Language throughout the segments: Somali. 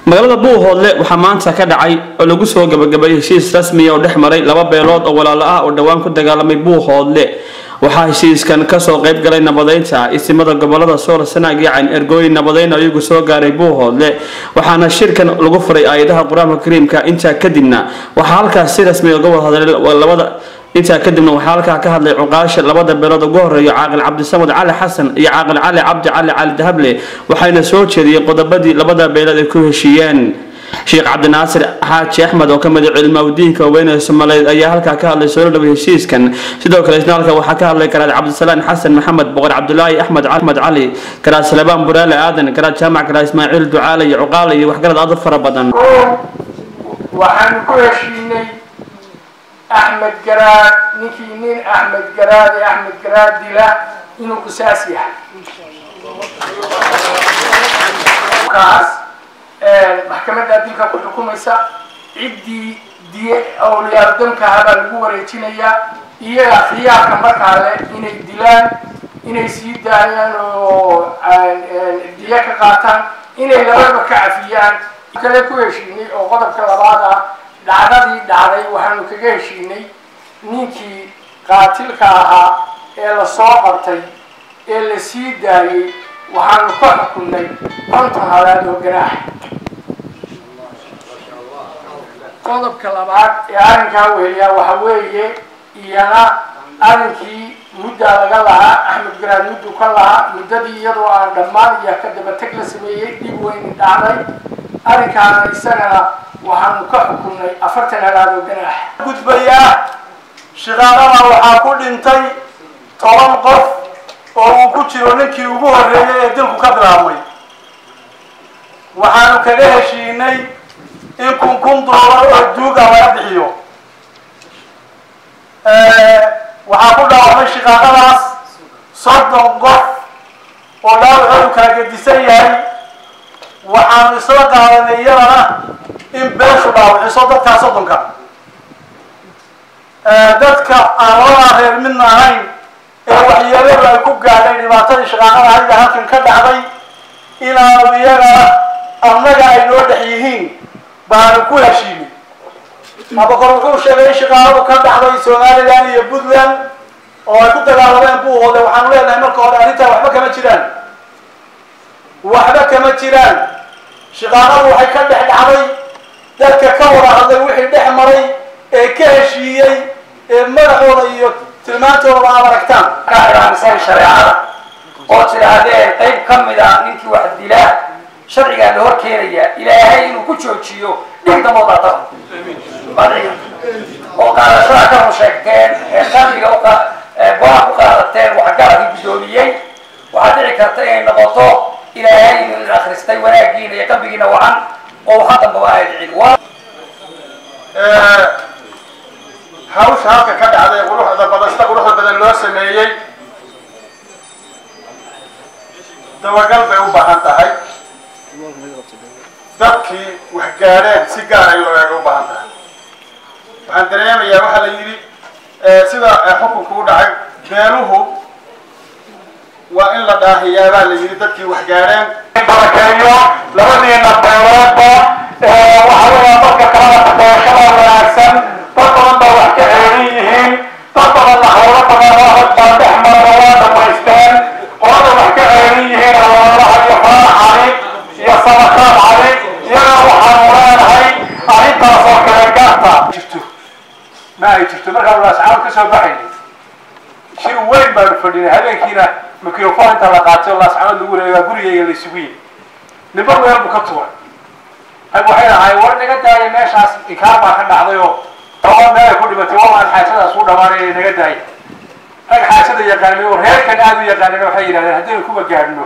Magaalada Buuhoodle waxaa maanta ka dhacay oo lagu soo gabagabeeyay heshiis rasmi ah oo dhex maray laba beelood oo walaalo ah oo dhowaan ku dagaalamay Buuhoodle. Waxaa heshiiskan kasoo qayb galay nabadeynta isimada gobolada Sool, Sanaag iyo Cayn, ergooyin nabadeyn ayagu soo gaaray Buuhoodle, waxaana shirkan lagu furay aayadaha Qur-aanka Kariimka. Intaa kadibna waxaa halkaas si rasmi uga wada hadlay labada. Intaa kadibna waxaa halkaa ka hadlay cuqaasha labada beelood, ugu horeeyo Caaqil Cabdisamad Cali Xasan iyo Caaqil Cali Cabdi Cali Cali Dahable, waxayna soo jeediyeen qodobadii labada beelood ay ku heshiiyeen. Sheekh Cabdinaasir Xaaji Axmed oo kamid ah cilmaawdiinka waaweyn ee Soomaaliyeed ayaa halkaa ka hadlay soo dhaway heshiiskan. Sidoo kale isna halkaa waxaa ka hadlay Garaad Cabdisalaan Xasan Maxamed, Boqor Cabdulaahi Axmed Axmed Cali, Garaad Salebaan Buraale Aadan, Garaad Jaamac, Garaad Ismaaciil Ducaale iyo cuqaale iyo waxgarad aad u fara badan. Waxaanu ku heshiinay Axmed Garaad, ninkii nin Axmed Garaad ee Axmed Garaad dila inuu qisaas yahay, kaas maxkamadda dilka ku xukumaysa. Ciddii diye awliyaa damkaha baa lagu wareejinayaa, iyaga khiyaarka markaa le inay dilaan, inay sii daayaan oo diye ka qaataan, inay labadaba ka cafiyaan. Kale ku heshiinay oo qodobka labaad ah, dhacdadii dhacday waxaanu kaga heshiinay ninkii qaatilka ahaa ee lasoo qabtay ee la sii daayey waxaanu ka xukunnay 50 halaad oo ganaax. Qodobka labaad ee arrinkaa weheliyaa waxa weeye iyana arrinkii muddaa laga lahaa Axmed Garaad, muddu ka lahaa, muddadii iyadoo aan dhammaan iyo ka dabateg la sameeyey, dhib weyni dhacday. Arrinkaana isagana waxaanu ka xukunnay 40 halaad oo ganaax. Gudbayaa shiqaaqada waxaa ku dhintay 10 qof oo uu ku jiro ninkii ugu horreeyey ee dilku ka bilaabmay. Waxaanu kaga heshiinay in 1000 doolar oo duuga laga bixiyo. Waxaa ku dhaawacmay shiqaaqadaas 30 qof oo dhaawacoodu kala gedisan yahay. Waxaanu isla qaadanay iyadana in beeshu dhaawiciso dadkaa 30-ka. Dadka aan labadaa reer midna ahayn ee waxyeeladu ay ku gaadhay dhibaatadii shaqaaqada hayga halkan ka dhacday, inaanu iyagana annaga ay noo dhex yihiin baanu ku heshiinay. Abakor wuxuu sheegay in shaqaaqadu ka dhacday Somaliland iyo Puntland oo ay ku dagaalameen Buuhoode. Waxaanu leenahay marka hore arrintaa waxba kama jiraan, waxba kama jiraan. Shaqaaqadu waxay ka dhex dhacday dadka ka wada hadlay wixii dhex maray ee ka heshiiyey ee madaxooda iyo tilmaantoodaba aad aragtaan. Ka iraamiseen shareecada oo tidhaahdeen qayb ka mid a ninkii wax dila sharcigaa la hor keenaya, Ilaahay inuu ku joojiyo dhig dambo daataba oo qaadashada ka run sheegteen ee qalbiga go-aan ku qaadateen waxgaradkii guddoomiyey. Waxaa dhici karta inay noqoto Ilaahay inuu idin akhristay wanaagiina iyo qalbigiina wacan oo waxa dambaba ay dhicin. Hawsha halka ka dhacday quruxda badan, sida quruxda badan loo sameeyey, dabagal bay u baahan tahay. Dadkii wax gaadheen si gaar ay loo eega u baahan tahay. Waxaan dareemayaa waxaa la yidhi sida xukunku u dhacay, beeluhu waa in la dhaahiyaa baa la yidhi dadkii wax gaadheen. Barakeeyo labadiina beeloodba. Waxa weeyaa dadka kalena doorashada wanaagsan. Dad badan baa wax ka xeeran yihiin, dad badanna howlo badan oo adag baa dhex mara, waa dhamaysteen. Qolada wax ka xeeran yihiin walaalaha iyo Faarax Cali iyo Sabakaab Cali, iyagana waxaanu leenahay arrintaas oo kale garta jirto ma ay jirto. Markaan asxaab ka soo baxaynay shir weyn baanu fadhinay, habeenkiina microphone inta la qaatay oo laascanood lagu wareegaa gurigayga la isugu yimi, nimba meel buu ka tuuray. Rag waxay ahaay war naga daaya, meeshaas inkaar baa ka dhacday oo toban meel ay ku dhimatay, waa aan xaajadaas u dhamaanay, naga daaya. Rag xaajada yaqaanay oo reerkan aada u yaqaanayna waxay yidhahdeen haddaynu kuwa gaadhno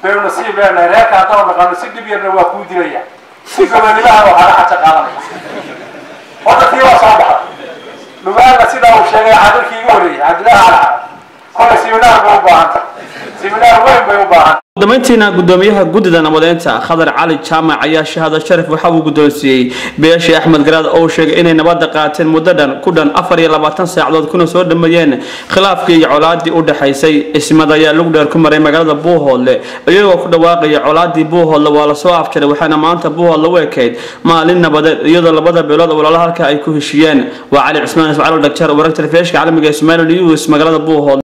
baynu nasiib leenahay, reerka haddaan naqaano si dhib yarna waa kuu dilaya, si gobonimaha waxaa la xaja qaadanaya. Horta tii waa soo baxday lugaana sidaa uu sheegay caadilkii igu horreeyey Cabdillahi Calcarab, kolay siminaar bay u baahanta. Siminaar weyn bay u baahan. Damayntiina gudoomiyaha guddida nabadeynta Khadar Cali Jaamac ayaa shahaado sharaf waxa uu guddoonsiiyey beeshii Axmed Garaad oo sheegay inay nabadda qaateen muddo dhan ku dhan 24 saacadood, kuna soo dhameeyeen khilaafkii iyo colaadii u dhaxaysay. Ismad ayaa lug dheer ku maray magaalada Buuhoodle iyagoo ku dhawaaqaya colaadii Buuhoodle waa lasoo afjaray, waxaana maanta Buuhoodle u ekayd maalin nabadeed, iyadoo labada beelood walaalo halka ay ku heshiiyeen. Waa Cali Cismaan Ismaciil Dhagjar, wararka telefishinka caalamiga ee Somali News, magaalada Buuhoodle.